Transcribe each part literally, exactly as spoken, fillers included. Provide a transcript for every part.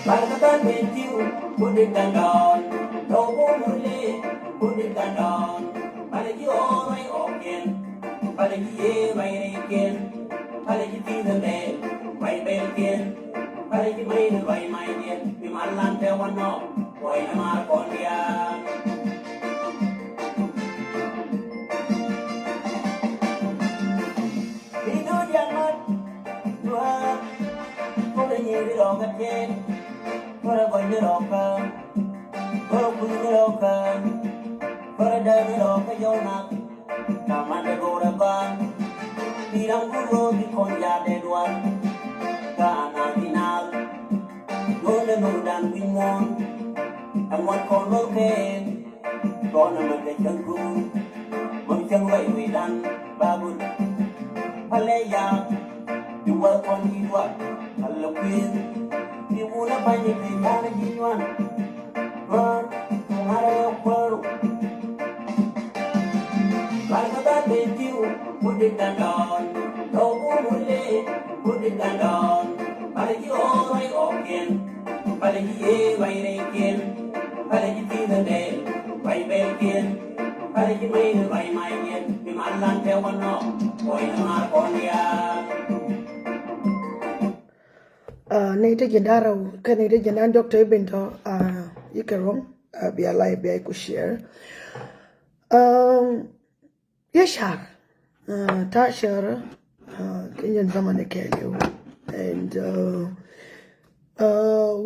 Barkatan bentiu kudit dandon, dogo mule kudit dandon. Balaji orai oken, balaji e baireken, balaji tizande bai belken, balaji main bai mainen. Bimalan te wano, boy na mar kondia. Bidu jamat dua, kore nyeri roka ten, kore gonyi roka, kore kunyi roka, kore dagi roka jona. Kamande gora ban, bilang guro di konja de duan. Kana dinal, gole nurdan wimon, amot kondor ke. Tɔnɛ mɛ kɛ cäŋ guur mɛ cäŋ rɔy wi̱i̱dan babul. Pälɛ ya̱a̱k ti wä kɔn i̱ duak pälɛ kui̱. Ti wunä pa̱ny i̱ ti ja̱a̱n i̱ ji̱ nyuan. Dua̱a̱r ti ŋa̱rɛ kuäär. Barkɛ ba ben tiw kudit dandɔɔn. Dɔw wun wun lɛ kudit dandɔɔn. Pälɛ ji̱ ɣɔɔ rɔy ɣɔɔkiɛn. Pälɛ ji̱ yee rɔy rɛykiɛn. Pälɛ ji̱ ti̱i̱ dhɛ dɛɛl rɔy bɛlkiɛn. Pälɛ ji̱ mäy ni rɔy ma̱ykiɛn. Bi mal lan tɛ wä nɔ rɔy ni ŋa̱r kɔn diaal. Nɛy te jiɛn da̱ŋ rɛw kɛ nɛy te jiɛn da̱ŋ diɔ̱k te ben tɔ, yikɛ ruɔ̱ŋ, bia like, bia ku share. Yɛ car ta̱a̱ cär kɛ nyɛn zaman kɛɛliw. And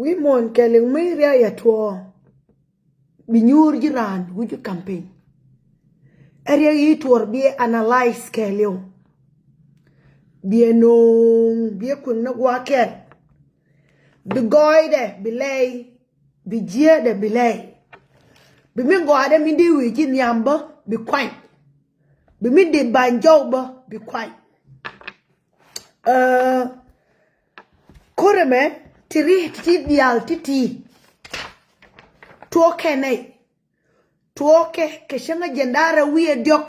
wi̱i̱ muɔ̱ɔ̱n kɛɛliw mi riay a tuɔɔ bi nyuur ji̱ raan wi̱c ji̱ campaign. Ɛ riɛk i̱ tuɔɔr biɛ analyze kɛɛliw. Biɛ no̱o̱ŋ biɛ kueŋ ni gua̱a̱th kɛl. Bi gɔɔydɛ bi lɛy, bi jiääkdɛ bi lɛy. Bi mi gɔaadɛ mi dee wee ji̱ nhiam bä bi kuany. Bi mi dee ba̱ny jɔw bä bi kuany. Ko̱r ɛmɛ ti ri ti diaal ti̱ti̱. Tuɔɔkɛ nɛy. Tuɔɔkɛ kɛ cäŋ a jiɛn da̱ŋ rɛw wi̱i̱ ɛ diɔ̱k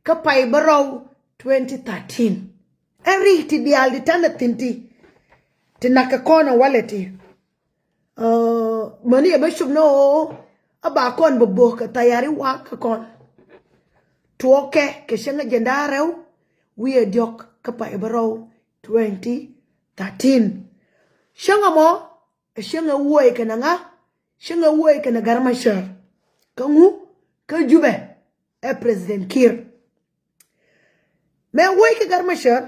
kä pay bärɔw twenty thirteen. Ɛn ri ti diaal ti ta̱nɛ thi̱n ti ti nak kɛ kɔn ɛ walɛ ti. Mäni ɛ bä cop ni ɣöö a ba kɔn bä bo̱o̱k kɛ thayari wa̱a̱ kɛ kɔn. Tuɔɔkɛ kɛ cäŋ a jiɛn da̱ŋ rɛw wi̱i̱ ɛ diɔ̱k kä pay bärɔw twenty thirteen. Cäŋ ɛmɔ ɛ cäŋ ɛ wuɔy kɛnɛ ŋa? Cäŋ ɛ wuɔy kɛnɛ Gat Macär. Kä ŋu? Kä Jubɛ ɛ President Kiir. Mɛ wuɔy kɛ Gat Macär.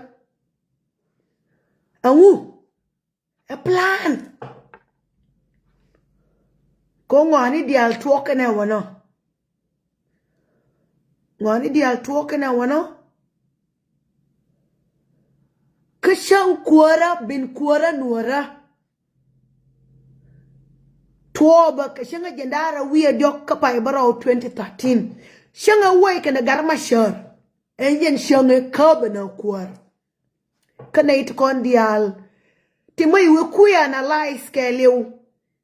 Ɛŋu? Ɛ plan. Kɛ ŋɔaani diaal tuɔɔk kɛnɛ wanɔ. Ŋɔaani diaal tuɔɔk kɛnɛ wanɔ. Kä cäŋ kuäärä bin kuäärä nuäärä. Tuɔɔk bä kɛ cäŋ a jiɛn da̱ŋ rɛw wi̱i̱ ɛ diɔ̱k kä pay bärɔw twenty thirteen. Cäŋ ɛ wuɔy kɛnɛ Gat Macär. Ɛn jɛn cäŋ ɛ käp ɛn ɛ kuäär. Kä nɛy ti kɔn diaal ti mäc wee kui̱ analyze kɛɛliw.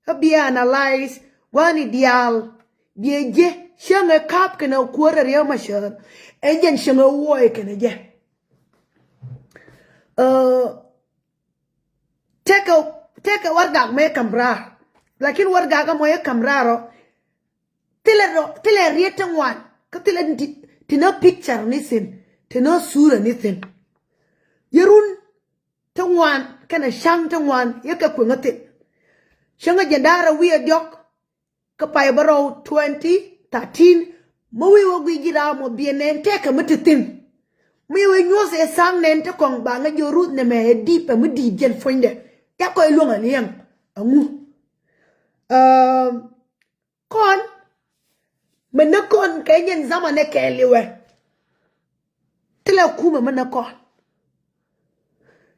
Kä biɛ analyze gua̱a̱ni diaal biɛ jiɛ cäŋ ɛ käp kɛnɛ kuäär ɛ Riek Macär. Ɛn jɛn cäŋ ɛ wuɔy kɛnɛ jɛ. Tëëkɛ tëëkɛ warɛgak mɛ kam raar. Lakin warɛgak amɔ yɛ kam raar ɔ. Thilɛ rɔ thilɛ riet ti ŋuan kä thilɛ ti ti nä picture ni thin ti nä sura ni thin. Yɛ run ti ŋuan kɛnɛ ca̱ŋ ti ŋuan yɛ kɛ kueŋä thin. Cäŋ a jiɛn da̱ŋ rɛw wi̱i̱ ɛ diɔ̱k kä pay bärɔw twenty thirteen. Mi wi̱i̱ wä guic ji̱ raam ɔ biɛ nɛn tëëkɛ mi ti thi̱n. Mi wä nyuɔ̱th ɛ tha̱a̱ŋ nɛn ti kɔŋ ba ŋäc jɛ ruth nɛmɛ ɛ di̱i̱p ɛ mi di̱i̱t jɛn puɔ̱nydɛ. Yak kɔc luäŋ ɛ liɛŋ ɛŋu? Kɔn mi näk kɔn kɛ nyɛn zaman ɛ kɛɛliwɛ. Thilɛ kumɛ mi näk kɔn.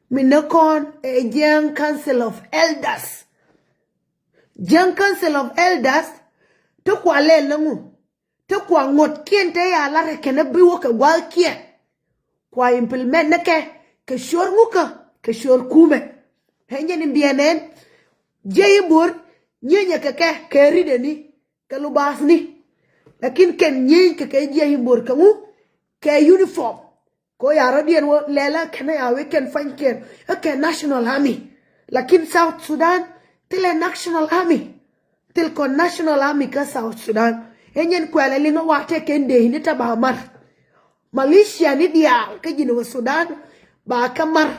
Mi näk kɔn ɛ Jiɛŋ Council of Elders. Jiɛŋ Council of Elders ti kua lɛl ni ŋu? Ti kua ŋuɔ̱tkiɛn te ya lar kɛn bi wä kɛ gua̱thkiɛn. Kua implement ni kɛ kɛ cuɔr ŋukä kɛ cuɔr kumɛ. Ɛ nyɛn in biɛ nɛn jiɛ i̱ bo̱r nyieenyɛ kɛ kɛ kɛ ridɛ ni kɛ lubath ni. Lakin kɛn nyieeny kɛ kɛ jiɛ i̱ bo̱r kɛ ŋu kɛ uniform. Ko ya rɔ̱diɛn wä lɛlä kɛn ya wek kɛn pua̱nykiɛn ɛ kɛ national army. Lakin South Sudan Thilɛ National Army. Thil kɔn National Army kä South Sudan. Ɛ nyɛn kuɛlɛ liŋ ɛ wa tɛ kɛn dee ni tɛ ba mar. Militia ni diaal kä Jinub Sudan ba kɛ mar.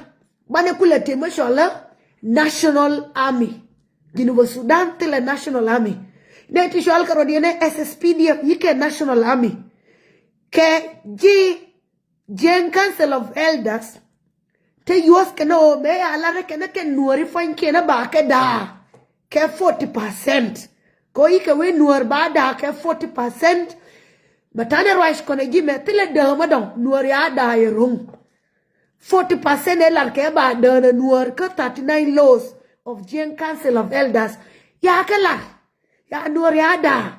Banɛ kulɛ tëë mɛ cɔl ɛ National Army. Jinub Sudan thilɛ National Army. Nɛ ti cɔal kɛ rɔ diɛn ɛ S S P D F, yi kɛ National Army. Kɛ ji̱ Jiɛŋ Council of Elders te yuɔth kɛn ɣöö mëë ya lat kɛn kɛn Nuɔri pua̱nykiɛn ɛ ba kɛ da̱a̱ kɛ forty percent. Kɛ ɣöö yi kɛ wee Nuɔr ba da̱a̱ kɛ forty percent. Bɛ ta̱nɛ ruac kɔnɛ ji̱ mɛ thilɛ däämä dɔ̱ŋ Nuɔr ya da̱a̱ yɛ ro̱ŋ. Forty percent ɛ lar kɛ ba däänä Nuɔr kä thirty nine laws of Jieng Council of Elders. Ya kɛ lar ya Nuɔr ya da̱a̱.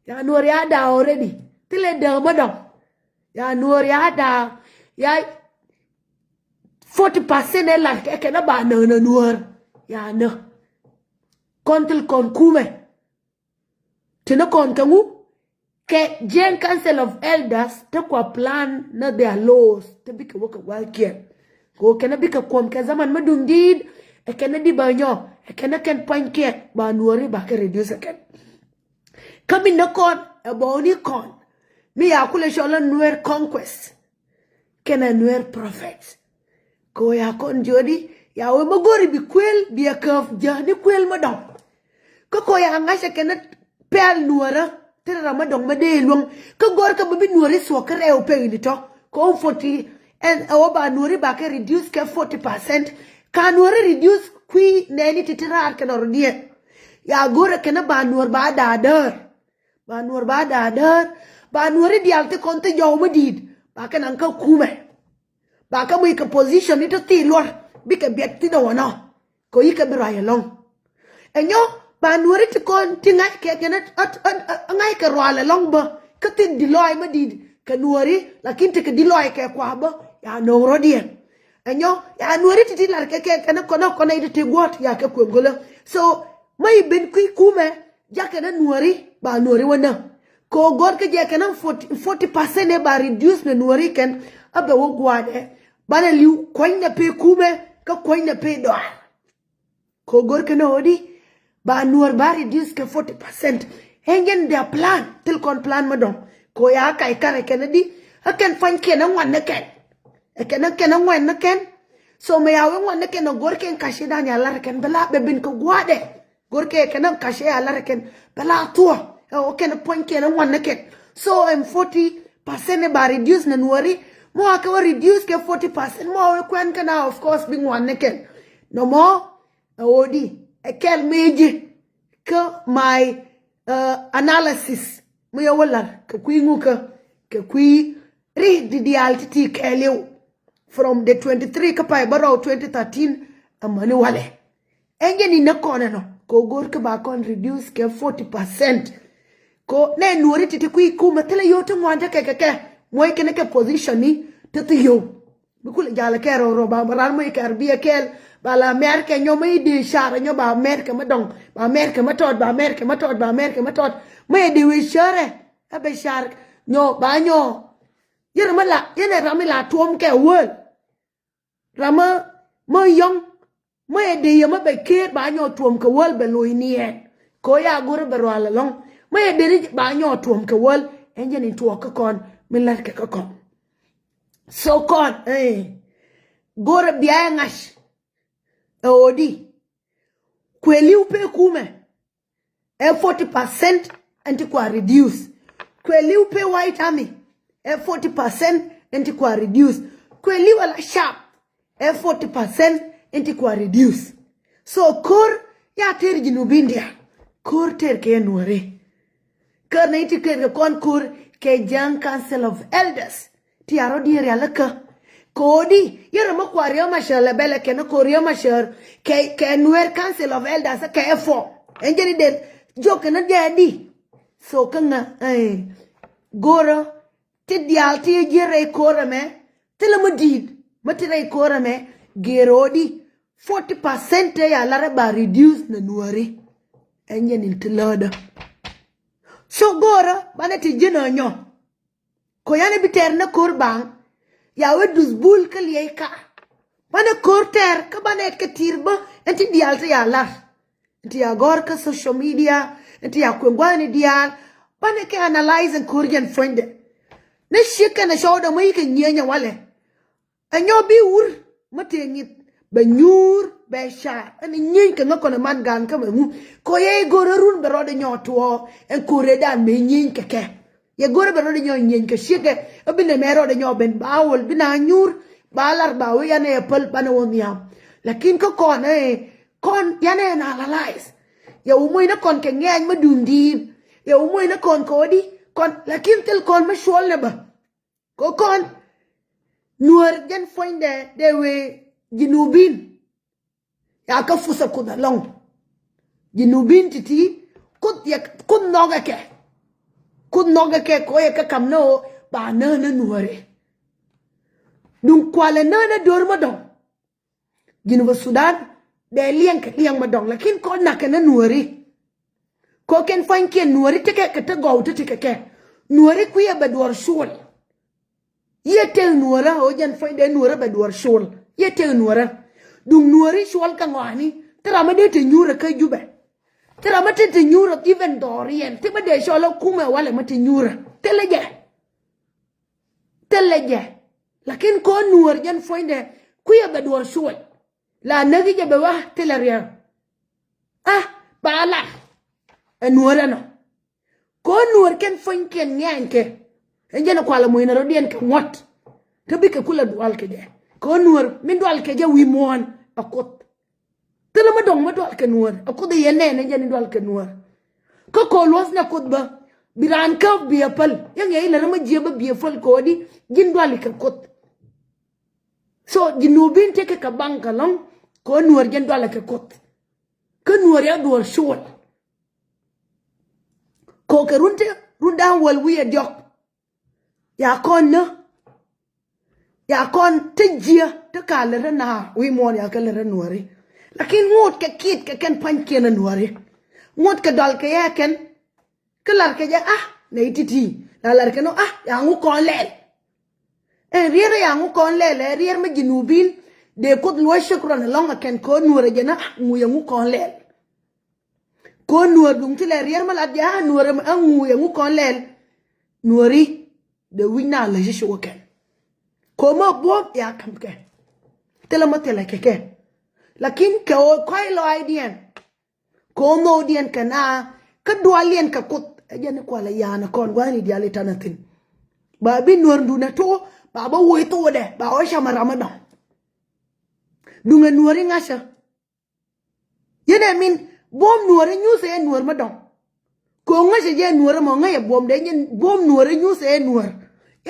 Ya Nuɔr ya da̱a̱ already. Thilɛ däämä dɔ̱ŋ. Ya Nuɔr ya da̱a̱. Ya forty percent ɛ lar kɛ kɛn ba näänä Nuɔr. Ya nä. Kɔn thil kɔn kumɛ. Ti ni kɔn kɛ ŋu kɛ Jieng Council of Elders te kua plan ni their laws te bikɛ wä kɛ walkiɛn. Kɛ wä kɛn bikɛ kuɔm kɛ zaman mi duŋ di̱i̱t ɛ kɛn di ba nyɔ ɛ kɛn kɛn pua̱nykiɛn ba Nuɔri ba kɛ reduce ɛ kɛn. Kä mi ni kɔn ɛ bɔni kɔn mi ya kulɛ cɔl ɛ Nuer conquest. Kɛnɛ Nuer prophet. Kɛ ɣöö ya kɔn jiötdi ya wee mi go̱ri bi kuël bi ɛ käp jäni kuël mi dɔ̱ŋ. Kä kɛ ɣöö ya ŋa̱cä kɛnɛ pɛl Nuɔrä thilɛ ram mi dɔ̱ŋ mi dee luäŋ. Kä go̱rkɛ mi bi Nuɔri thuɔ̱k kä rɛw pek ni tɔ̱ kɛ ɣöö forty ɛn ɛ ɣöö ba Nuɔri ba kɛ reduce kɛ forty percent. Ka Nuɔri reduce kui̱ nɛɛni ti ti raar kɛnɛ rɔ̱diɛn. Ya go̱rɛ kɛnɛ ba Nuɔr ba da̱a̱ däär. Ba Nuɔr ba da̱a̱ däär. Ba Nuɔri diaal ti kɔn thi jɔw mi di̱i̱t ba kɛ naŋ kä kumɛ. Ba kɛ muc kɛ position ni ti thil luɔr bikɛ biɛt thin ɛ wänɔ. Kɛ ɣöö yi kɛ bi ruac ɛlɔ̱ŋ. Ɛnyɔ ba Nuɔri ti kɔn ti ŋa̱ckɛ kɛn ɛ ŋa̱ckɛ rual ɛlɔ̱ŋ bä kä thil di lɔɔc mi di̱i̱t kɛ Nuɔri lakin tekɛ di lɔɔc kɛ kua bä. Ya no̱o̱ŋ rɔ̱diɛn. Ɛnyɔ ya Nuɔri ti ti lar kɛ kɛ kɛn kɔn kɔn ɛ ti ti guɔ̱t ya kɛ kueŋ gölä. So mä yi ben kui̱ kumɛ jakɛ ni Nuɔri ba Nuɔri wä nä. Kɛ ɣöö gɔ̱r kä jɛ kɛn forty percent ɛ ba reduce ni Nuɔri kɛn a bɛ wä gua̱a̱dɛ. Banɛ li̱w kuɔ̱ny nɛ pee kumɛ kä kuɔ̱ny nɛ pee dɔaar. Kɛ ɣöö gɔ̱r kɛn ɣöö di ba Nuɔr ba reduce kɛ forty percent. Ɛn jɛn their plan thil kɔn plan mi dɔ̱ŋ. Kɛ ɣöö ya kac karɛ kɛn di ɛ kɛn pua̱nykiɛn ɛ ŋuan ni kɛn. Ɛ kɛn ɛ kɛn ɛ ŋuan ni kɛn. So mɛ ya wee ŋuan ni kɛn ɛ gɔ̱r kɛn ka̱c i̱ dan ya lar kɛn bɛ la bɛ bin kɛ gua̱a̱dɛ. Go̱rkɛ kɛn ɛ ka̱cɛ a lar kɛn bɛ la thuɔ̱ ɛ ɣöö kɛn puɔ̱nykiɛn ɛ ŋuan ni kɛn. So ɛn forty percent ɛ ba reduce ni Nuɔri. Mɔ a kɛ wä reduce kɛ forty percent mɔ a wee kuɛn kɛn a of course bi ŋuan ni kɛn. Nɔmɔ ɛ ɣöö di ɛ kɛl mëë ji̱ kä my analysis mi yɛ wä lar kɛ kui̱ ŋukä kɛ kui̱ ri di diaal ti ti kɛɛliw. From the twenty three kä pay bä rɔw twenty thirteen amäni walɛ. Ɛn jɛ ni nä kɔn ɛnɔ kɛ ɣöö go̱o̱r kä ba kɔn reduce kɛ forty percent. Kɛ ɣöö nɛ Nuɔri ti ti kui̱ kumɛ thilɛ yio̱w ti ŋuan te kɛ kɛ kɛ muɔc kɛn kɛ position ni te thi yio̱w. Mi kulɛ jalɛ kɛ rɔw rɔw ba ran muɔc kɛ arbiɛ kɛɛl ba la mɛr kɛ nyɔ mi dee car nyɔ ba mɛr kɛ mi dɔŋ ba mɛr kɛ mi tɔt ba mɛr kɛ mi tɔt ba mɛr kɛ mi tɔt. Mi dee wee cärɛ ɛ bɛ car nyɔ ba nyɔ. Yɛn ram mi la yɛn ram mi la tuɔm kɛ wäl. Ram mi yɔ̱ŋ mi yɛ dee yɛ mi bɛ ker ba nyɔ tuɔm kɛ wäl bɛ lo̱c ni ɛn. Kɛ ɣöö ya go̱rɛ bɛ rual ɛlɔ̱ŋ mi yɛ dee ni ba nyɔ tuɔm kɛ wäl. Ɛn jɛ ni tuɔɔk kä kɔn mi lät kɛ kä kɔn. So kɔn go̱rɛ bia ɛ ŋa̱c ɛ ɣöö di kuëliw pee kumɛ. Ɛ forty percent ɛn ti kua reduce. Kuɛ li̱w pee White Army ɛ forty percent ɛn ti kua reduce. Kuɛ li̱w ala sharp ɛ forty percent ɛn ti kua reduce. So ko̱r ya ter Jinubin dia ko̱r ter kɛ Nuɔri. Kär na in ti ker kɛ kɔn ko̱r kɛ Jieng Council of Elders. Ti a rɔ diɛ rial kä ko̱di yɛrɛ mi kua Riek Machar lɛ bɛlɛ kɛn ko̱r Riek Machar kɛ kɛ Nuer Council of Elders kɛ ɛ form. Ɛn jɛ di del jok kɛn jɛ di. So kä ŋa go̱rä ti diaal ti jiɛ rɛy ko̱r ɛmɛ. Thilɛ mi di̱i̱t mi ti rɛy ko̱r ɛmɛ. Gɛr ɣöö di forty percent te ya lar ɛ ba reduce na Nuɔri. Ɛn jɛ nin ti lädä. So go̱rä banɛ ti ji̱n ɛ nyɔ. Ko̱ yan bi tɛr ni ko̱r baŋ ya wee duth bul kä liɛy ka. Banɛ ko̱r tɛr kä banɛ kɛ ti̱i̱r bä ɛn ti diaal ti ya lar. Ti a gɔ̱r kä social media, ti a kueŋ gua̱thni diaal. Banɛ kɛ analyze ɛn ko̱r jɛn puɔ̱nydɛ. Ni ciek kɛn a cɔwdɛ mä yikɛ nyieny a walɛ. Ɛ nyɔ bi wur mä tëë ŋi̱th bɛ nyuur bɛ car ɛn nyieny kɛ ŋä kɔn ɛ man gan kä mɛ ŋu. Kɔ yɛ i̱ go̱r ɛ run bɛ rɔɔdɛ nyɔ tuɔɔ ɛn ko̱r ɛ dan mɛ nyieny kɛ kɛ. Yɛ go̱rɛ bɛ rɔɔdɛ nyɔ nyieny kɛ ciekɛ ɛ bi nɛ mɛ rɔɔdɛ nyɔ ben ba wol bi na nyuur ba lar ba wee yanɛ ɛ päl banɛ wä nhiam. Lakin kä kɔn ɛ kɔn yanɛ ɛ na lalais. Yɛ wä moc ni kɔn kɛ ŋɛɛny mä duŋdiin. Yɛ wä moc ni kɔn kɛ wä di kɔn lakin thil kɔn mä cuɔl nɛ bä. Kɛ kɔn nuɔr jɛn puɔ̱nydɛ dee wee jinubin. Ya kä futh a kuth alɔŋ. Jinubin titi kuth yɛ kuth nhɔkɛ kɛ. Kuth nhɔkɛ kɛ kɔ yɛ kä kam ni ɣöö ba nääni nuɔri. Duŋ kualɛ nääni dör mä dɔŋ. Jinuba Sudan dee liɛŋ kɛ liɛŋ mä dɔŋ lakin kɔ nakɛ ni nuɔri. Kɔ kɛn pua̱nykiɛn nuɔri tekɛ kɛ te gɔw te tekɛ kɛ nuɔri kuiɛ bɛ duɔr cuɔl. Yiëë tëë nuɔrä ɣöö jɛn puɔ̱nydɛ nuɔrä bɛ duɔr cuɔl. Yiëë tëë nuɔrä. Duŋ nuɔri cuɔl kä ŋɔaani. Ti ram mi dee te nyuurä kä Jubɛ. Ti ram mi te te nyuurä even dhɔriɛn ti mi dee cɔl ɛ kumɛ walɛ mi te nyuurä. Thilɛ jɛ. Thilɛ jɛ. Lakin kɔn nuɔr jɛn puɔ̱nydɛ kuiɛ bɛ duɔr cuɔl. La näki jɛ bɛ wa thilɛ riɛk. Ah ba lar. Ɛ nuɔrä nɔ. Kɛ ɣöö nuɔɔr kɛn puɔ̱nykiɛn ŋia̱a̱ny kɛ. Ɛn jɛn ɛ kualɛ mucnɛ rɔ̱diɛn kɛ ŋuɔ̱t. Kä bikɛ kulɛ dual kɛ jɛ. Kɛ ɣöö nuɔɔr min dual kɛ jɛ wi̱i̱ muɔ̱ɔ̱n ɛ Kuoth. Thilɛ mi dɔ̱ŋ mi dual kɛ nuɔɔr ɛ Kuoth ɛ yɛn nɛɛn ɛn jɛn in dual kɛ nuɔɔr. Kä kɛ ɣöö luɔ̱th nɛ Kuoth bä bi raan käp biɛ päl. Yɛn ŋiɛc ilɛ ri mi jiɛ bä biɛ päl kɛ ɣöö di ji̱n duali kɛ Kuoth. So jinubin tekɛ kɛ baŋ kɛ lɔ̱ŋ kɛ ɣöö nuɔɔr jɛn dualɛ kɛ Kuoth. Kä nuɔɔr ya duɔɔr cuɔl. Kokɛ run ti run da̱a̱n wäl wi̱i̱ ɛ diɔ̱k. Ya kɔn nä ya kɔn te jiä te ka lät rä naar wi̱i̱ muɔ̱ɔ̱n ya kɛ lät rä nuɔ̱ɔ̱ri. Lakin ŋot kɛ kiɛt kɛ kɛn pa̱nykiɛn rä nuɔ̱ɔ̱ri. Ŋot kɛ dɔl kɛ yɛ kɛn. Kä lar kɛ jɛ ah nɛ iti̱ti̱ la lar kɛ nɔ ah ya ŋu kɔn lɛl. Ɛn riɛr ya ŋu kɔn lɛl ɛ riɛr mi jinubin. Dee Kuoth luɔ̱c cik rɔn ɛlɔ̱ŋ ɛ kɛn kɔn nuɔ̱ɔ̱rɛ jɛ na ah ŋu yɛ ŋu kɔn lɛl. Ko̱ nuɔ̱ɔ̱r duŋ ti lɛ riɛr mi lat jɛ a nuɔ̱ɔ̱r a ŋuuc a ŋu kɔn lɛl. Nuɔ̱ɔ̱ri dee wi̱c na lä ci ci wä kɛn. Ko̱ mä buɔ̱m ya käm kɛ. Thilɛ mä thilɛ kɛ kɛ. Lakin kɛ ɣöö kɔ̱a̱c lɔaacdiɛn. Kɛ ɣöö nhökdiɛn kɛ na kä dualiɛn kɛ Kuoth ɛ jɛn i̱ kualɛ ya̱a̱n ɛ kɔn gua̱a̱thni diaal i̱ ta̱nɛ thi̱n. Ba bi nuɔ̱ɔ̱r duundɛ tuɔ̱ ba bä woc thuɔɔdɛ ba ɣɔ̱ cam ɛ ram ɛ dɔ̱ŋ. Duŋ ɛ nuɔ̱ɔ̱ri ŋa̱cä. Yɛn ɛ min buɔ̱m nuɔ̱ɔ̱r ɛ nyuuth ɛ nuɔ̱ɔ̱r mä dɔ̱ŋ. Kɛ ɣöö ŋäcɛ jɛ nuɔ̱ɔ̱r ɛmɔ ŋäcɛ buɔ̱mdɛ nyɛn buɔ̱m nuɔ̱ɔ̱r ɛ nyuuth ɛ nuɔ̱ɔ̱r.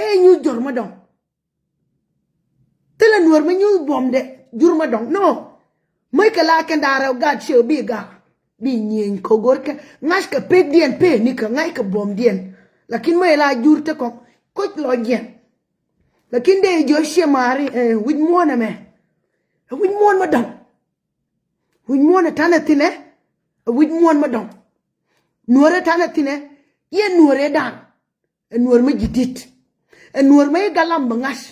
Ɛ nyuuth jɔ̱r mä dɔ̱ŋ. Thilɛ nuɔ̱ɔ̱r mä nyuuth buɔ̱mdɛ jur mä dɔ̱ŋ. No. Mäc kɛ la kɛn da̱a̱ rɛw gat ciɛ bi gak. Bi nyieny kɛ go̱r kɛ ŋa̱c kɛ pekdiɛn pek ni kɛ ŋa̱c kɛ buɔ̱mdiɛn. Lakin mäc la jur te kɔk koc lɔcdiɛn. Lakin dee jiɔ ciɛ maari ɛ wi̱c muɔ̱ɔ̱n ɛmɛ. Ɛ wi̱c muɔ̱ɔ̱n mä dɔ̱ŋ. Wi̱c muɔ̱ɔ̱n ɛ ta̱nɛ thi̱nɛ ɛ wi̱c muɔ̱ɔ̱n mä dɔ̱ŋ. Nuɔ̱ɔ̱r ɛ ta̱nɛ thi̱nɛ yɛ nuɔ̱ɔ̱r ɛ da̱a̱n. Ɛ nuɔ̱ɔ̱r mä ji̱ di̱t. Ɛ nuɔ̱ɔ̱r mä i̱ galam bä ŋa̱c.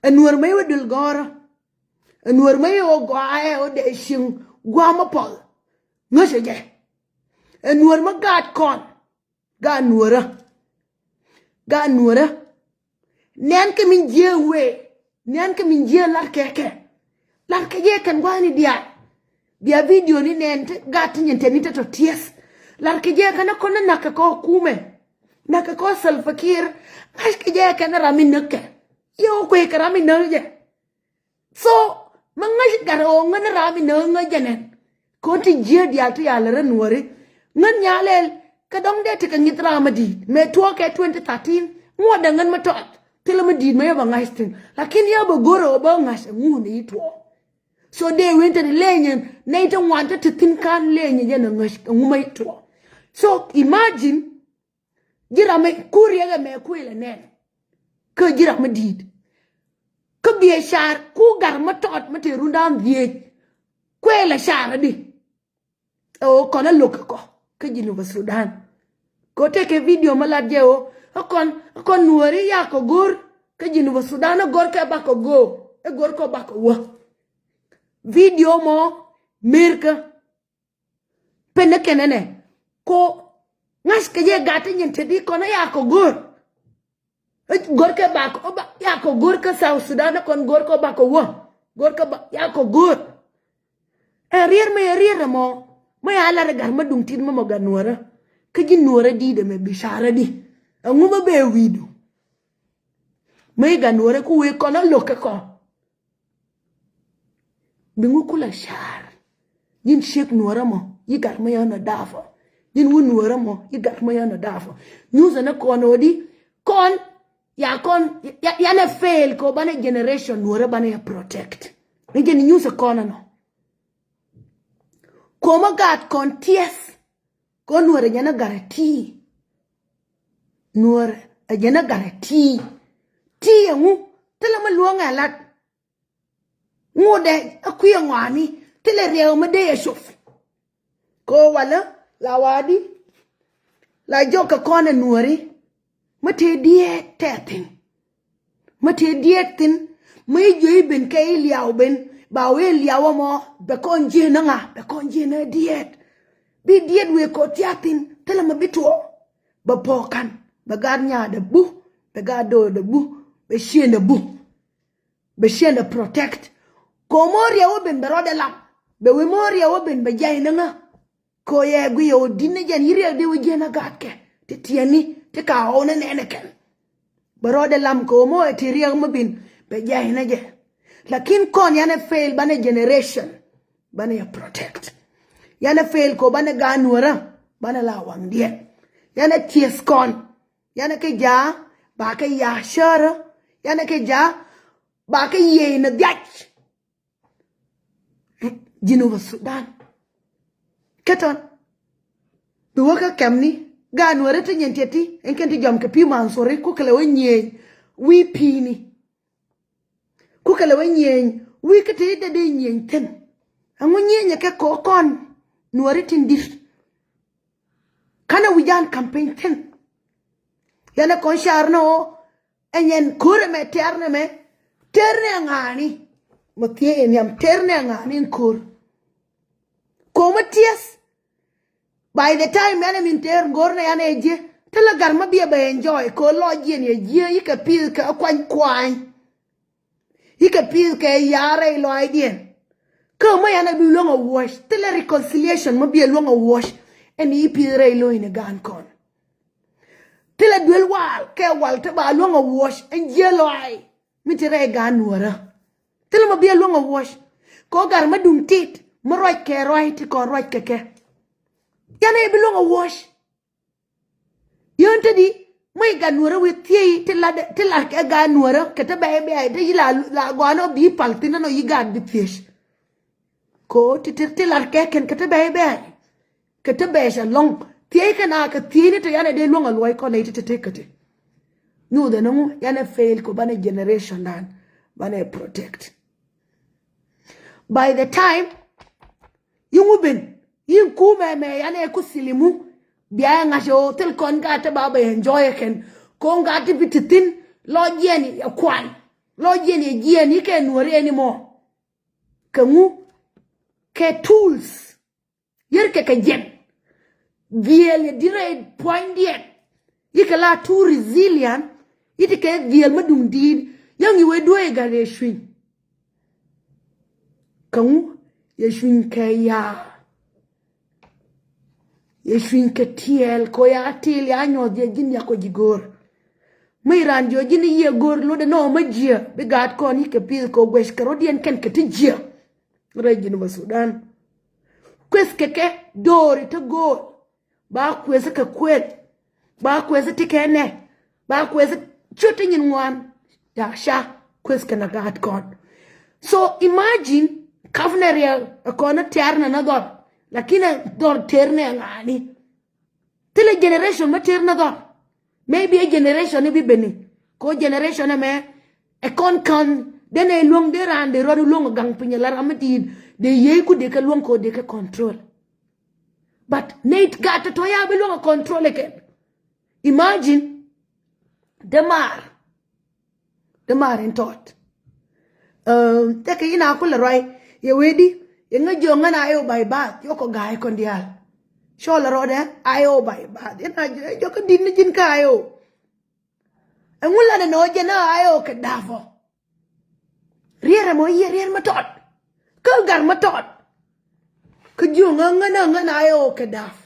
Ɛ nuɔ̱ɔ̱r mä i̱ wä dul gɔ̱rä. Ɛ nuɔ̱ɔ̱r mä i̱ wä gɔaa ɛ wä dee cieŋ gua̱a̱m mä pɔl. Ŋäcɛ jɛ. Ɛ nuɔ̱ɔ̱r mä gaat kɔn. Gaat nuɔ̱ɔ̱rä. Gaat nuɔ̱ɔ̱rä. Nɛn kɛ min jiee wee nɛn kɛ min jiee lar kɛ kɛ. Lar kɛ jɛ kɛn gua̱a̱ni diaal. Bia video ni nɛn ti gat ti nyin tɛni tɛ tɔ tiɛth. Lar kɛ jɛ kɛn kɔn ni nak kɛ kɔ kumɛ. Nak kɛ kɔ Salva Kiir. Ŋa̱c kɛ jɛ kɛn ram mi näk kɛ. Yɛ wä kuec kɛ ram mi näk jɛ. So mi ŋäc gat ɣöö ŋän ram mi näk ŋäc jɛ nɛn. Kɔn ti jiee diaal ti ya lɛ rɛ nuɔri. Ŋän nyalɛl kɛ dɔŋ dee ti kɛ ŋi̱th ram mi di̱i̱t mɛ tuɔɔk kɛ twenty thirteen. Ŋuɔ̱t dɛ ŋän mi tɔt thilɛ mi di̱i̱t mɛ yɛ bɛ ŋa̱c thi̱n. Lakin yɛ bɛ go̱r ɣöö bä ŋa̱c ɛ ŋuun i̱ tuɔɔk. So dee wen tɛn ilɛɛnyɛn nɛy ti ŋuan ti ti thi̱n ka̱n lɛɛnyɛ jɛn ɛ ŋa̱c ɛ ŋu mɛ i̱ tuɔɔk. So imagine ji̱ ram mi ku riɛk ɛmɛ kuël ɛ nɛn. Kä ji̱ ram mi di̱i̱t kä biɛ car ku gat mi tɔt mi te rundan dhieec. Kuël ɛ car adi. Ɛ ɣöö kɔn ɛ lo̱k kɛ kɔ kä Jinub Sudan. Kɛ ɣöö tëëkɛ video mi lat jɛ ɣöö ɛ kɔn ɛ kɔn nuɔ̱ɔ̱ri yakɔ go̱o̱r kä Jinub Sudan ɛ go̱o̱r kɛ bakɔ go̱o̱r ɛ go̱o̱r kɔ bakɔ wä. Video mɔ merkä. Pen ni kɛn ɛnɛ ko ŋa̱c kɛ jɛ gat ti nyin te di kɔn a ya kɔ go̱r. Go̱r kɛ bak ɔ ba ya kɔ go̱r kɛ South Sudan kɔn go̱r kɛ bak kɛ wä go̱r kɛ ba ya kɔ go̱r. Ɛ rier mɛ ɛ rier mɔ mɛ ya lar ɛ gat mɛ duŋ tit mɛ mɔ gat nuɔrä. Kä ji̱ nuɔrä di dɛ mɛ bishara di ɛŋu mɛ bɛ wi̱du. Mɛ i̱ gat nuɔrä ku wee kɔn a lo̱k kɛ kɔ. Bi ŋu kula car. Yin ciek nuɔrä mɔ yi gat mɛ yɔn a dafɔ. Yin wu nuɔrä mɔ yi gat mɛ yɔn a dafɔ. Nyuthɛ ni kɔn odi kɔn ya kɔn ya, ya nɛ fail kɛ banɛ generation nuɔrä banɛ ya protect. Ni jɛ ni nyuthɛ kɔn anɔ. Kɔmä gat kɔn tiɛth kɔn nuɔrɛ jɛn a gat a ti. Nuɔrɛ a jɛn a gat a ti. Ti ɛŋu thilɛ mɛ luɔ̱ŋ ɛ lat. Ŋudɛ a kui̱ ɛŋɔani thilɛ riɛw mɛ dee ɛ cop. Ko walä la wadi la jɔk kɛ kɔn ɛ nuɔri. Mä tëë diɛɛt tɛthin. Mä tëë diɛɛt thin. Mä i̱ jiö i̱ ben kɛ i̱ liaw ben ba wee liaw ɛmɔ bɛ kɔn ji̱n ŋa bɛ kɔn ji̱n ɛ diɛɛt. Bi diɛɛt wee kɔ tiathin thilɛ mä bi tuɔ. Bɛ pɔɔkan bɛ gaat nyaadɛ bu bɛ gaat doodɛ bu bɛ ciendɛ bu. Bɛ ciendɛ protect. Kɔ moria wä ben bɛ rɔɔdɛ lam bɛ wee moria wä ben bɛ jay ni ŋa. Kɛ ɣöö yɛ guiyɛ ɣöö di̱t ni jɛn yi̱ riɛk di wä jiɛn a gaatkɛ ti tiɛni ti ka ɣɔw ni nɛnɛ kɛn. Bɛ rɔɔdɛ lam kɛ ɣöö mɔ ɛ ti riɛk mi bin bɛ jay ni jɛ. Lakin kɔn yanɛ fail banɛ generation banɛ yɛ protect. Yanɛ fail kɛ ɣöö banɛ gaat nuɔrä banɛ la waŋdiɛn. Yanɛ tieth kɔn yanɛ kɛ ja̱a̱ ba kɛ ya̱a̱ cärä. Yanɛ kɛ ja̱a̱ ba kɛ yiëë ni dhiac. Jinub Sudan. Kä tɔn bi wä kä kɛmni gaat nuɔrä ti nyin tiɛti ɛn kɛn ti jɔm kɛ pi̱i̱ man thori ku kɛlɛ wä nyieny wi̱i̱ pi̱i̱ni. Ku kɛlɛ wä nyieny wi̱i̱ kä ti dee dee nyieny thi̱n. Ɛŋu nyieny ɛ kɛ kɔɔkɔn nuɔri tin di̱t. Kanɛ wi̱c an campaign thi̱n. Yɛn ɛ kɔn car ni ɣöö ɛ nyɛn ko̱r ɛmɛ tɛr ni mɛ tɛr ni ɛ ŋa̱a̱ni. Mɔ thiee ɛ nhiam tɛr ni ɛ ŋa̱a̱ni in ko̱r. Ko̱mä tiɛth. By the time ɛn ɛ min tɛr go̱r ni ɛn ɛ ji̱ thilɛ gat mä biɛ bɛ enjoy ko̱ lɔc jiɛn yɛ ji̱ yikɛ pi̱th kɛ kuany kuany. Yikɛ pi̱th kɛ ya̱a̱ rɛy lɔaacdiɛn. Kä mä yan a bi luäŋ a wuɔ̱c thilɛ reconciliation mä bi a luäŋ a wuɔ̱c. Ɛn yi pi̱th rɛy lo̱c ni gaan kɔn. Thilɛ duel wal kɛ wal ti ba luäŋ a wuɔ̱c ɛn jiɛ lɔaac. Mi ti rɛy gaan nuɔ̱rä thilɛ mä bi a luäŋ a wuɔ̱c. Kɛ ɣöö gat mä duŋ tit mä ruac kɛ ruac ti kɔn ruac kɛ kɛ. Yan a bi luäŋ a wuɔ̱c. Yön te di mä i̱ gat nuɔrä wi̱i̱ thiey ti lat ti lat kɛ gat nuɔrä kɛ te bɛy bɛy te yi la la gɔanɔ bi pal thin nɔ yi gat bi thiec. Ko ti ti ti lat kɛ kɛn kɛ te bɛy bɛy kɛ te bɛy ca lɔŋ thiey kɛ na kɛ thiey ni te yanɛ dee luäŋ a luɔy kɔn nɛy ti te te kɛ te. Nyuuth ɛn ŋu yanɛ fail ko banɛ generation dan banɛ protect. By the time Yïn wä ben yïn kumɛ mɛ yan ɛ ku silimu. Bia ɛ ŋa̱c ɛ ɣöö thil kɔn gaat ti ba bɛ enjoy ɛ kɛn. Kɔn gaat ti bi ti thi̱n lɔ jiɛn ɛ kual lɔ jiɛn ɛ jiɛn i̱ kɛ nuɔ̱ɔ̱ri anymore. Kɛ ŋu kɛ tools yär kɛ kɛ jiɛn. Dhieel yɛ dirɛ pua̱nydiɛn. Yikɛ la too resilient. Yiti kɛ dhieel mä duŋ di̱i̱t yäŋ i̱ wee duee gat yɛ cuiny. Kä ŋu yɛ cuiny kɛ ya̱a̱. Yɛ cuiny kɛ tiɛɛl kɛ ɣöö ya tiil ya nyuɔ̱th yɛ ji̱n ya kɔ ji̱ go̱o̱r. Mi ran jiɔ ji̱n i̱ yiëë go̱o̱r lotdɛ nɔ mä jiɛ bi gaat kɔn yikɛ pi̱i̱th kɛ ɣöö guɛc kɛ rɔ̱diɛn kɛn kɛ ti jiɛ. Rɛy Jinub Sudan kueth kɛ kɛ do̱o̱ri te go̱o̱r. Ba kueth kɛ kueth ba kueth ti kɛ nɛ ba kueth cut ti nyin ŋuan. Ya ca kueth kɛ na gaat kɔn. So imagine kap nɛ riɛk ɛ kɔn ɛ tɛ̈r nɛ na dhɔr. Lakin ɛ dhɔr tɛ̈r nɛ ŋa̱a̱ni. Thilɛ generation mä tɛ̈r nɛ dhɔr. Maybe ɛ generation ni bi beni ko generation ɛmɛ ɛ kɔn ka̱n denɛ luäŋ dee raan dee ruat luäŋ ɛ gaŋ piny ɛ la ram mi di̱i̱t dee yiey ku dee kɛ luäŋ ko dee kɛ control. But nɛy gaat tɔ̱tɔ̱ ya bi luäŋ a control ɛ kɛn. Imagine dee maar dee maar in tɔt. Tɛkɛ in a kulɛ ruac yɛ wee di yɛ ŋä jiɔk ŋän a yɛ wä bay bath yɔkɔ ga̱a̱c kɔn diaal. cɔl rɔɔdɛ I O bay ba. Jɛn a jɔkä dit ni ji̱n kä I O. Ɛŋu lat ɛn ɣöö jɛn a I O kɛ da̱a̱p ɔ. Riɛr ɛmɔ yiëë riɛr mi tɔt. Kä gar mi tɔt. Kä jiöŋ ɛ ŋän ɛ ŋän I O kɛ da̱a̱p.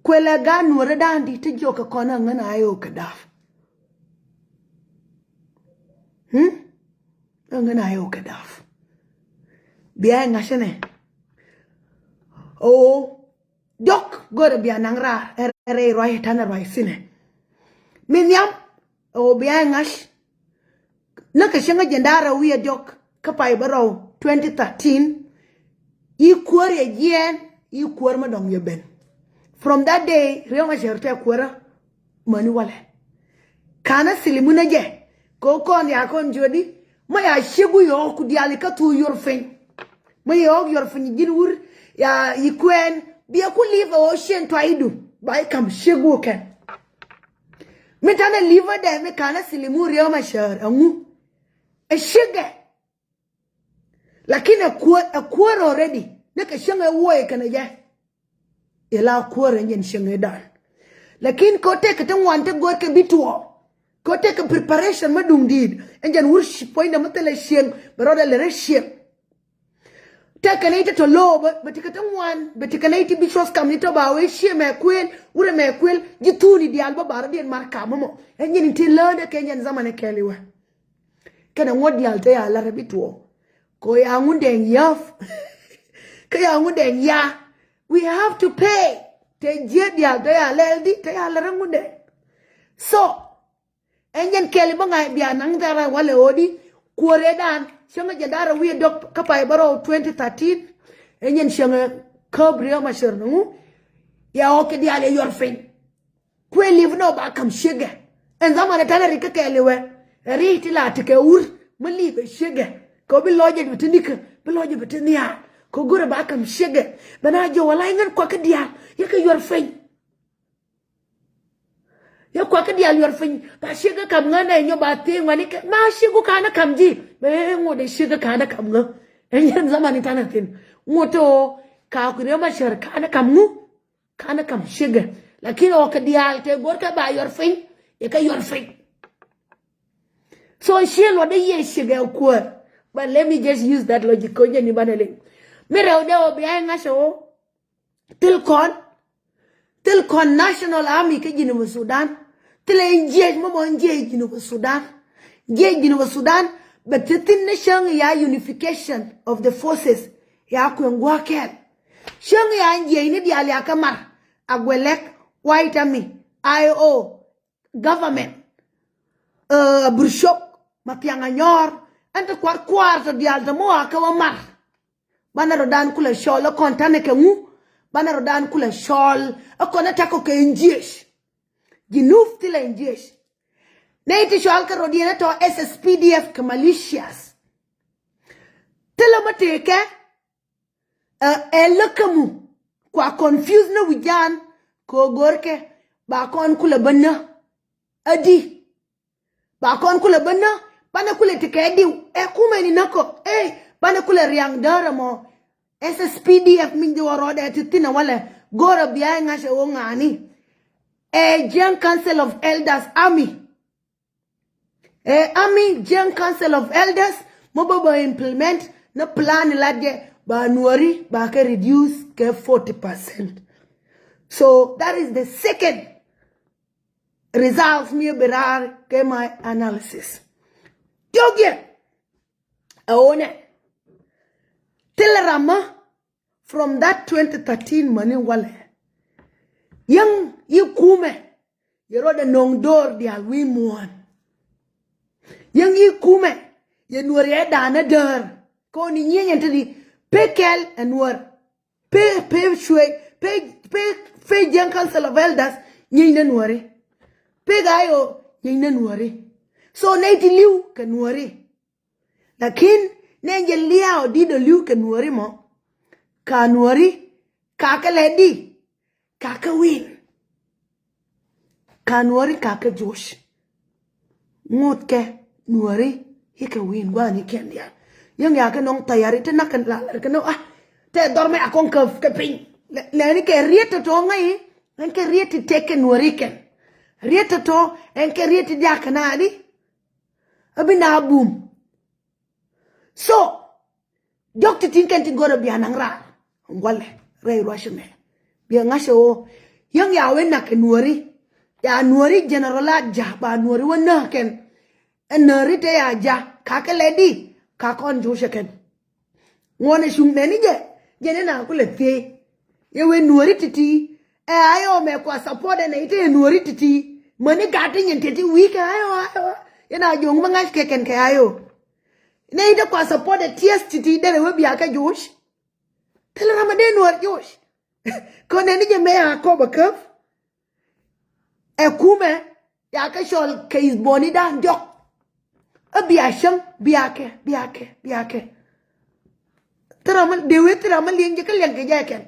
Kuɛlɛ gaat nuɔ̱ɔ̱rä da̱a̱n di ti jiɔk kɛ kɔn ɛ ŋän I O kɛ da̱a̱p. Hmm? Ɛ ŋän I O kɛ da̱a̱p. Bia ɛ ŋa̱cä nɛ. O. Diɔ̱k görɛ bia naŋ raar ɛ rɛy ruac ɛ ta̱nɛ ruac thinɛ. Mi nhiam ɛ ɣöö bia ɛ ŋa̱c. Näkɛ cäŋ ɛ jiɛn da̱rɛ wi̱i̱ ɛ diɔ̱k kä pay bä rɔw twenty thirteen. I̱ kuäär yɛ jiɛɛn i̱ kuäär mä dɔ̱ŋ yɛ ben. From that day Riek Machar tɛ kuäärä. Mäni walɛ. Ka̱n a silimu nä jɛ. Kɛ ɣöö kɔn ya kɔn jiötdi. Mä ya ciek wi̱i̱ ɣɔ̱k ku diaal ikä thuu yor piny. Mä yɛ ɣɔ̱k yor piny ji̱n wur. Ya i̱ kuɛɛn. Bia ku li̱i̱p ɛ ɣöö cien tuaydu. Ba i̱ ka̱m ciek wukɛn. Mi ta̱nɛ li̱i̱p ɛ dɛ mi ka̱n a silimu Riek Machar ɛŋu. Ɛ ciek ɛ. Lakin ɛ kuäär, ɛ kuäär already. Ni kɛ cäŋ ɛ wuɔyɛ kɛnɛ jɛ. Ila kuäär ɛ nyɛn cäŋ ɛ dan. Lakin kɛ ɣöö tëëkɛ ti ŋuan ti go̱o̱r kɛ bi tuɔɔ. Kɛ ɣöö tëëkɛ preparation mä duŋ di̱i̱t. Ɛ jɛn wur puɔ̱nydɛ mä thilɛ cieŋ bɛ rɔɔdɛ lɛ rɛ cieŋ. Tëëkɛ nɛy ti tɔ lo̱o̱bä bɛ ti kɛ ti ŋuan bɛ ti kɛ nɛy ti bi cuɔth kam ni tɔ ba wee cieŋ mɛ kuël wurɛ mɛ kuël ji̱ thuuni diaal bä ba rɔ̱diɛn mar kam mɔ. Ɛ nyɛn in ti ländɛ kɛ nyɛn zaman ɛ kɛɛl iwɛ. Kɛnɛ ŋuɔ̱t diaal te ya lar bi tuɔɔk. Kɛ ya ŋun dɛŋ yäf. Kɛ ya ŋun dɛŋ ya. We have to pay. Te jiɛ diaal te ya lɛl di te ya lar ŋun dɛŋ. So ɛn jɛn kɛɛl bä ŋa̱c bia naŋ dhara walɛ ɣöö di. Kuäärɛ dan cäŋ jɛ dara wi̱i̱ dɔk kä pay bä rɔw twenty thirteen. Ɛn jɛn cäŋ ɛ käp Riek Machar ni ŋu. Ya ɣɔk kɛ diaal yɛ yuɔr piny. Kuëë li̱p nɔ ba ka̱m ciekɛ. Ɛn dhaman ɛ ta̱nɛ rik kä kɛɛliwɛ. Ɛ ri ti la ti kɛ wur mi li̱p ɛ ciekɛ. Kɛ bi lɔcɛ bi ti nikä bi lɔcɛ bi ti nhial. Kɛ go̱rɛ ba ka̱m ciekɛ. Bɛ na jiɔ wala iŋän kuakä diaal yɛ kɛ yuɔr piny. Yɛ kuakä diaal yuɔr piny ba ciekɛ ka̱m ŋän ɛ nyɔ ba thiee ŋuani kɛ ma cieku ka̱n ɛ ka̱m ji̱. Bɛ ŋot ɛ ciekɛ ka̱n ɛ ka̱m ŋä. Ɛ yɛn dhaman ɛ ta̱nɛ thi̱n ŋot ɛ ɣöö ka kui̱ Riek Machar ka̱n ɛ ka̱m ŋu. Ka̱n ɛ ka̱m ciekɛ. Lakin ɣɔk kɛ diaal te go̱rkɛ ba yuɔr piny yɛ kɛ yuɔr piny. So ciek luɔt dee yiëë ciekɛ kuäär. But let me just use that logic kɛ jɛ ni banɛ liŋ. Mi rɛw dee ɣöö bia iŋa̱cä ɣöö thil kɔn thil kɔn national army kä Jinub Sudan. Thilɛ in jiɛc mɔmɔ in jiɛc Jinub Sudan. Jiɛc Jinub Sudan bɛ ti thin ni cäŋ ya unification of the forces ya kueŋ gua̱a̱k kɛɛl. Cäŋ ya in jiɛc ni diaal ya kä mar Agwelek, White Army, I O, government, Burshok, Mathiang Anyor, ɛn ti kuar kuar tɔ diaal tɔ mi wa kä wä mar. Banɛ rɔ dan kulɛ cɔl ɛ kɔn tanɛ kɛ ŋu. Banɛ rɔ dan kulɛ cɔl ɛ kɔn ɛ takɔ kɛ in jiec. Jinub thilɛ in jiec. Nɛ in ti cɔl kɛ rɔ diɛn ɛ tɔ S S P D F kɛ militias. Thilɛ mɛ tëëkɛ ɛ lä kä mu kua confuse ni wi̱c jan. Kɛ ɣöö görkɛ ba kɔn kulɛ bä nä. Adi ba kɔn kulɛ bä nä. Banɛ kulɛ ti kɛ diw ɛ kumɛ ni näkɔ ɛ banɛ kulɛ riaŋ däärä mɔ. S S P D F min jiwä rɔɔdɛ ti thinɛ walɛ. Go̱rä bia iŋa̱cɛ ɣöö ŋa̱a̱ni ɛ Jiɛŋ Council of Elders army. Ɛ army Jiɛŋ Council of Elders mɔ bä bä implement ni plan lat jɛ ba nuɔri ba kɛ reduce kɛ forty percent. So that is the second results mi bi raar kɛ my analysis. Tiok yɛ ɛ wonɛ thilɛ ramä from that twenty thirteen mäni walɛ. Yäŋ yi kumɛ yɛ rɔɔdɛ no̱o̱ŋ do̱r diaal wi̱i̱ muɔ̱ɔ̱n. Yäŋ yi kumɛ yɛ nuɔ̱ri ɛ da̱a̱n ɛ däär. Kɔn i̱ nyieny ɛn te di pe kɛl ɛ nuɔ̱r. Pe pe cuey pe pe pe Jiɛŋ Council of Elders nyieny nɛ nuɔ̱ri. Pe ga yo nyieny nɛ nuɔ̱ri. So nɛy ti li̱w kɛ nuɔ̱ri. Lakin nɛ jɛ liaw di dɔ li̱w kɛ nuɔri mɔ. Ka nuɔri ka kɛ lɛ di ka kɛ win. Ka nuɔri ka kɛ joc. Ŋot kɛ nuɔri ikɛ win guani kɛn dial. Yäŋ ya kɛ nɔŋ tayari ti nak kɛ lalari kɛ nɔ ah. Tɛ dhɔr mɛ a kɔn käp kɛ piny. Lɛ- lɛni kɛ riet tɔtɔ ŋäi. Ɛn kɛ riet ti tɛk kɛ nuɔri kɛn. Riet tɔtɔ ɛn kɛ riet ti diak kɛ naani. Abi na bum. So jɔk ti tin kɛn ti gɔrɛ bia naŋ raar. Ŋualɛ rɛy ruac mɛ bia ŋa̱cɛ ɣöö yäŋ ya wen nak kɛ nuɔri. Ya nuɔri general a ja ba nuɔri wä näk kɛn. Ɛ nääri te ya ja kakɛ lɛ di ka kɔn jucɛ kɛn. Ŋuɔnɛ cuŋ nɛni jɛ jɛ ni na kulɛ thiee. Yɛ wen nuɔri titi ɛ ayɔ mɛ kua support ɛ nɛ ite yɛ nuɔri titi. Mäni gat ti nyin titi wi̱i̱ kɛ ayɔ ayɔ yɛ na joŋ ma ŋa̱c kɛ kɛn kɛ ayɔ. Nɛ ite kua support ɛ tiɛth titi derɛ wä bia kɛ juc. Thil ram a dee nuɔr juc. Kɔn nɛni jɛ mɛ a kɔp a käp. Ɛ kumɛ ya kɛ cɔl kɛ ith bɔni dan diɔk. A bia cäŋ bia kɛ bia kɛ bia kɛ. Thil ram a dee wee thil ram a liɛŋ jɛ kä liɛŋ kɛ jɛ kɛn.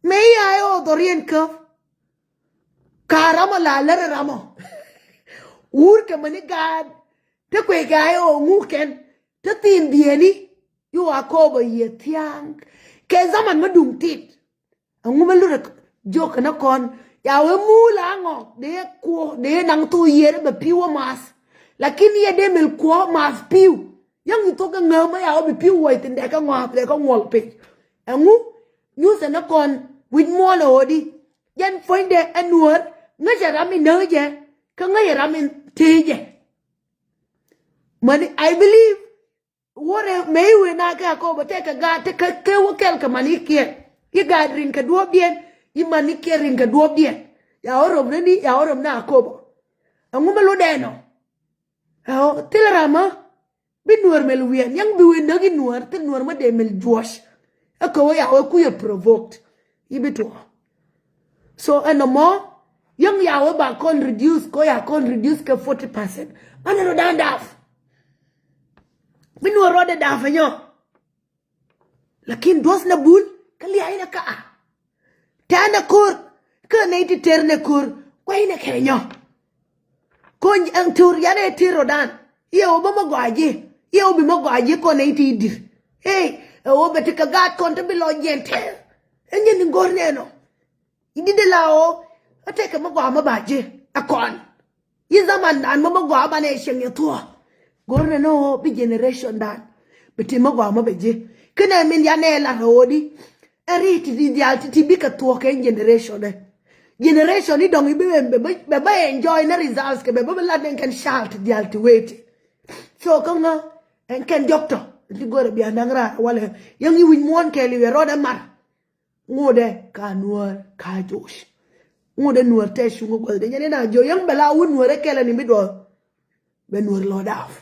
Mɛ ya ɛ ɣɔw dhɔriɛn käp. Ka ram a la lär ɛ ram ɔ. Wur kɛ mäni gaat. Te kuec kɛ a yɛ ɣɔw ŋuk kɛn te thiin bieni. Yu a kɔɔp a yiëë thia̱a̱ŋ kɛ zaman mä duŋ tit. Aŋu mä lurɛ jiök kɛ nä kɔn ya wee muul a ŋɔk dee kuɔ dee naŋ thok yiëër bɛ pi̱w a math. Lakin yɛ dee mel kuɔ math pi̱w. Yäŋ yi thok kɛ ŋääm mä ya wee bi pi̱w wuɔc thin dɛ kɛ ŋɔath dɛ kɛ ŋuɔl piny. Aŋu nyuthɛ nä kɔn wi̱c muɔl ɛ ɣöödi. Jɛn puɔ̱nydɛ ɛ nuäär ŋäcɛ ram in nääk jɛ kä ŋäcɛ ram in tëë jɛ. Mäni I believe. Wore mɛ iwe na kɛ akɔbɔ tɛ kɛ gaat te kɛ kɛ wä kɛl kɛ mani kiɛ. I gaat rin kɛ duɔpdiɛn i mani kiɛ rin kɛ duɔpdiɛn. Ya wä rɔm ni ni ya wä rɔm na akɔbɔ. Ɛŋu mɛ lo dɛnɔ. Ɛɔ thil ramä. Bi nuɔr mɛl wiɛn yaŋ bi wen näk i nuɔr thil nuɔr mä dee mɛl juɔc. Ɛ kɛ wä ya wä kuyɛ provoked. Ibi tuɔ. So ɛn nɔmɔ yäŋ ya wä ba kɔn reduce kɔ ya kɔn reduce kɛ forty percent. Mani rɔ dan daf. Bi nuɔr rɔ de daf ɛnyɔ. Lakin duɔth na bul kä lia̱a̱ inɛ ka a. Tɛn ɛ ko̱r kä nɛy ti ter nɛ ko̱r kuay nɛ kɛ nyɔ. Kony ɛn tur yan ɛ ter rɔ dan. Iɛ wä bä mä gɔaa ji̱ iɛ wä bi mä gɔaa ji̱ kɔn nɛy ti dir. Ey ɛ wä bɛ ti kɛ gaat kɔn ti bi lɔ jiɛn tɛɛr. Ɛ nyɛn ni go̱r nɛnɔ. Ididɛ la ɣöö ɛ tɛkɛ mi gɔaa mi ba ji̱ ɛ kɔn. Yi zaman dan mi mi gɔaa banɛ cieŋ yɛ thuɔ̱ɔ̱. Go̱rnɛ ni ɣöö bi generation dan bi ti mi gɔaa mi bɛ ji̱. Kinɛ min yanɛ la rɔɔdi. Ɛ ri ti di dial ti ti bikɛ thuɔ̱ɔ̱k kɛ generation ɛ. Generation ni dɔŋ ibi bɛ bɛ bɛ enjoy ni results kɛ bɛ bɛ bɛ lat ni kɛn child ti dial ti weti. So kä ŋä ɛn kɛn diɔktɔ ti go̱rɛ bia naŋ raar walɛ yäŋ iwi̱c muɔ̱ɔ̱n kɛɛl iwɛ rɔɔdɛ mar. Ŋotdɛ ka nuäär ka joc. Ŋotdɛ nuäär tɛ cuŋ gua̱th dee nyɛn ina jiö yäŋ bɛ la wut nuäär ɛ kɛlɛ ni mi duɔth. Bɛ nuäär lɔ daf.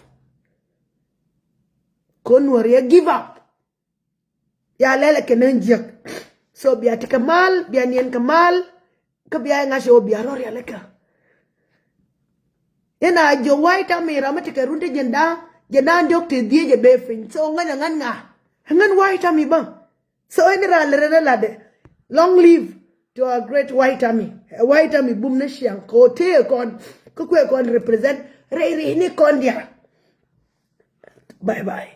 Ko nuäär yɛ give up. Ya lɛlɛ kɛ nän jiäk. So bia ti kɛ mal bia niɛn kɛ mal. Kä bia ŋa̱c ɣöö bia rɔ rialikä. Ina jiö wa̱i̱ tam mi ram mi ti kɛ run ti jiɛn da̱a̱ jiɛn da̱a̱ diɔk ti dhiec ɛ bee piny so ŋäc ɛ ŋän ŋa. Ɛ ŋän wa̱i̱ tam mi bä. So ɛn ran lɛ rɛn ɛ latdɛ. Long live to our great white army. Ɛ white army bum ni ciaŋ kɛ ɣöö tëë kɔn kä kuɛ kɔn represent rɛy rɛy ni kɔn diaal. Bye bye.